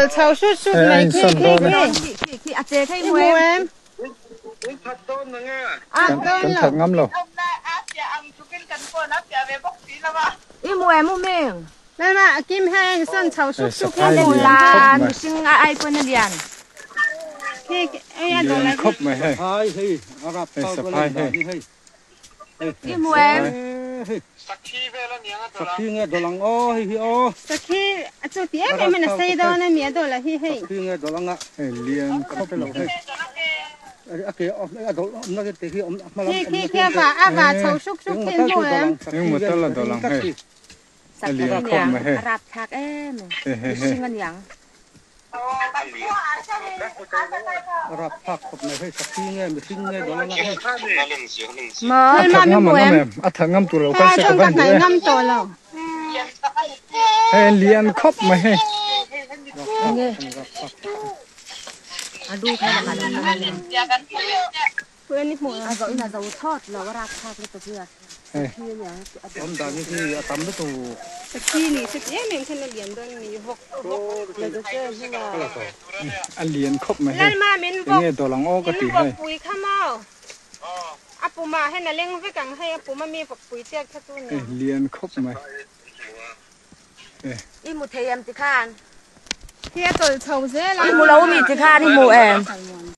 tawlh chho hrut hrut mai khi khi khi. Khi khi a che thei mu em. Kan that ngam lo. I mu em u ming. Lalma a kim heng san chho hrut hrut Hei Mu lian la khawp mai. mihring a ai pawn a lian. Khi ei a Lian khawp mai hei. Hei saphai hei. I mu em. Sakhi a chu ti em em in a sei dawn a mi a dawla hi hei. Hei lian khawp mai hei. Khi khi khi a va a va chho hruk hruk khi an hmu em. Eng maw tal a dawlh ang hei. A lian khawp mai hei. A rapthlak em em. Hei hei hei. Mihring a niang. Maw. A that ngam an awm em? A that ngam tur lo kal se ka van duh e. Ngam tawh lo. Hei a lian khawp mai hei. Nge. A lu kha lam a lo kal a niang. A zo in a zo thawt lo a rapthlak lutuk hi a. Hei. Sakhi ni se ti em em khan a lian dawn mi vawk. A lian khawp mai hei. Lalma min vawk. Enge dawlh ang aw ka Min ti vawk hei. pui kha maw. A pumah hian a leng vek ang hei a pum a mi vawk pui chiak kha chu Hei niang. lian khawp mai. Hei. I mu thei em tikhan? Khi a tawlh chho zel a. I mu lo mi tikhan i mu em?